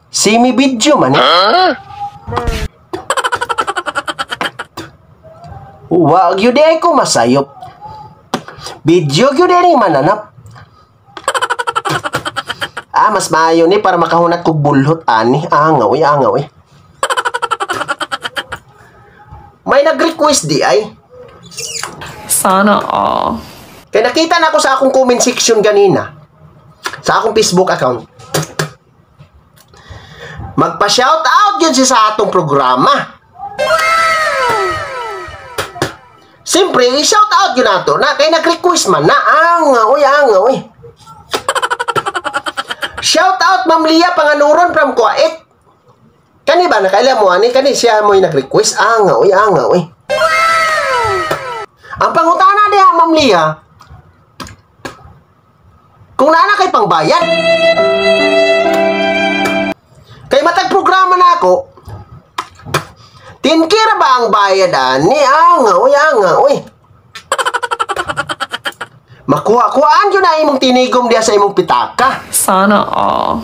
Simi video man eh. Wag yun ay ko masayop. Video yun ay mananap. Ah, mas maayo ni para makahunat kog bulhot ani. Angaw, uy, angaw, uy. May nag-request di ay. Sana all. Kaya nakita na ako sa akong comment section ganina. Sa akong Facebook account. Magpa-shout out yun siya sa atong programa. Siyempre, i-shout out yun nato na kay nag-request man na. Angaw, uy, angaw, uy. Shout out Ma'am Lia Panganuron from Kuwait. Kani ba nakaila mo ani kani siya mo yung nag-request? Angaw, uy, angaw, uy. Ang pangutana niya Ma'am Lia, kung naa kay pangbayad. Kay matag programa na ako, tinkira ba ang bayad ani? Angaw, uy, angaw, uy. Makuha-kuhaan yun na imong tinigom diya sa imong pitaka. Sana all.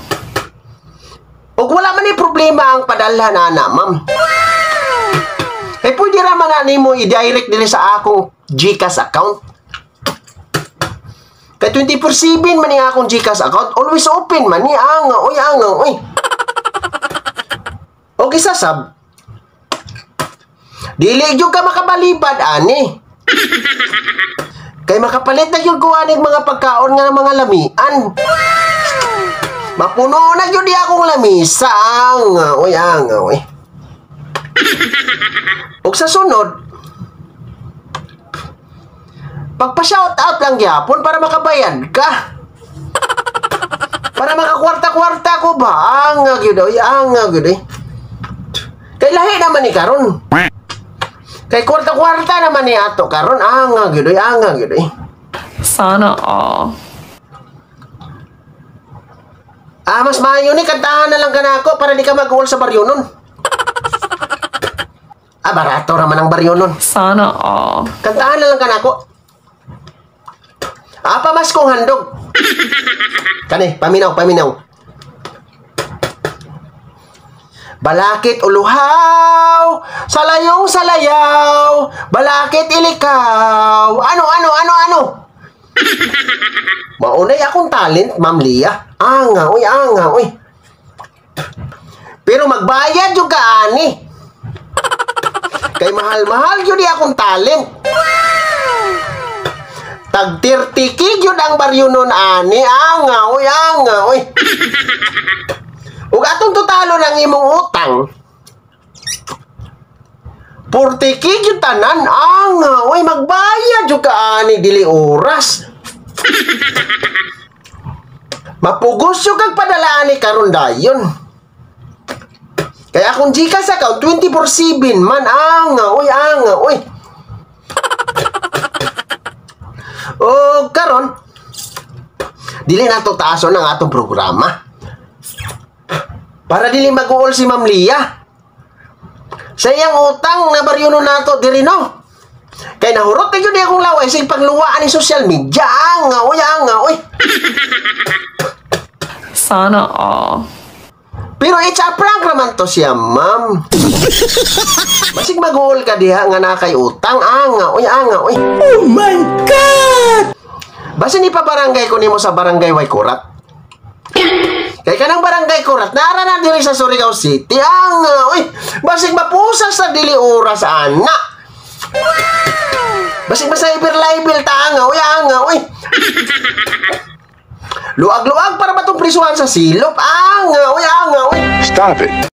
Ug wala man ni problema ang padalhan ana, ma'am. Kay pwede ra man na nimo i-direct diri sa akong GCash account. Kay 24/7 man ni akong GCash account, always open man ni. Angaw, uy, angaw, uy. Og isa sab, dili gyud ka makabalibad ani. Kay makapalit na gyud ko aning mga pagkaon nga mga lamian. Mapuno na gyud di akong lamisa. Angaw, uy, angaw, uy. Ug sa sunod, pagpa-shout out lang gyapon para makabayad ka. Para makakwarta-kwarta ko ba? Angaw gyud, uy, angaw gyud, uy. Kay lahi naman ni karon. Kay kwarta-kwarta naman ni ato karon. Angaw gyud, uy, angaw gyud, uy. Sana all. Ah, mas maayo ni kantahan na lang kanako para di ka mag-uol sa baryo nun. Ah, barato raman ang baryo nun. Sana all. Kantahan na lang kanako. Ah, pamas kong handog. Kani, paminaw, paminaw. Balakit uluhaw, salayong salayaw, balakit ilikaw. Ano, ano, ano, ano? Maunay akong talent, Ma'am Lia. Anga, uy, anga, uy. Pero magbayad yung kaani. Kay mahal-mahal yun akong talent. Tag 30 k yun ang baryo nun, ani. Anga, uy, anga, uy. Ug atong totalo ng imong utang, 40 k yun tanan. Anga, uy, magbayad yung kaani, dili oras. Mapugos yung kag padalaan ni karon dayon. Kaya akong GCash account 24/7 man. Anga, uy, anga, uy. O karon dili na to taason ang atong programa. Para dili mag-uol si Ma'am Lia. Sa iyang utang na baryo nun nato diri no. Kay nahurot na yun akong laway sa pangluwaan ni social media. Anga, uy, anga, uy. Sana all. Pero it's a prank naman to siya, ma'am. Basig mag-uol ka diha nga na kay utang. Anga, uy, anga, uy. Oh my God! Basin ipabarangay ko nimo sa barangay Waikurat. Kay kanang barangay Kurat, naara na diri sa Surigao City. Anga, uy. Basig mapusas sa dili oras, ana. Basig ma-cyber libel ta, anga, uy, anga, uy. Luag-luag para ba itong prisuhan sa silop? Anga, uy, anga, uy. Stop it.